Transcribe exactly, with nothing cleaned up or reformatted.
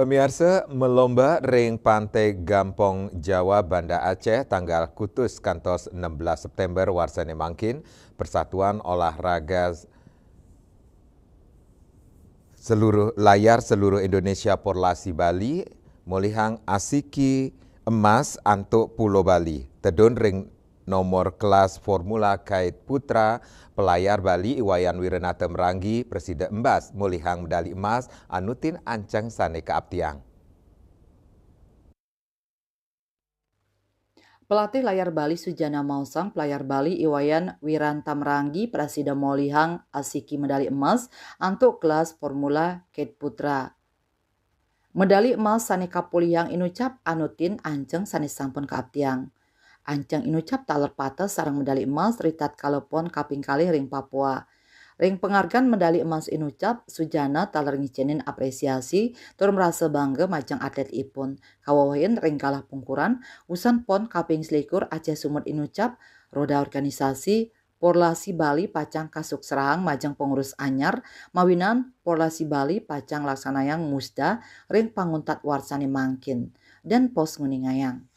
Pemirsa, melomba ring Pantai Gampong Jawa, Banda Aceh, tanggal kutus kantos enam belas September warsane mangkin, Persatuan Olahraga Seluruh Layar Seluruh Indonesia Porlasi Bali molihang asiki emas antuk Pulo Bali. Tedun ring nomor kelas Formula Kait Putra, pelayar Bali I Wayan Wiranata Meranggi prasida embas molihang medali emas anutin anceng sane kaaptiang. Pelatih layar Bali Sujana maosang pelayar Bali I Wayan Wiranta Meranggi prasida molihang asiki medali emas antuk kelas Formula Kait Putra. Medali emas sane kapolihang inucap anutin anceng sane sampun kaaptiang. Anceng inucap taler pateh sareng medali emas ritatkala pon kaping kalih ring Papua. Ring pangargan medali emas inucap, Sujana taler ngicenin apresiasi tur marasa bangga majeng atlet ipun. Kawewehin ring galah pungkuran, wusan pon kaping selikur Aceh Sumut inucap, roda organisasi Porlasi Bali pacang kasuksrahang majeng pengurus anyar, mawinan Porlasi Bali pacang laksanayang musda ring panguntat warsane mangkin. Dan Pos nguningayang.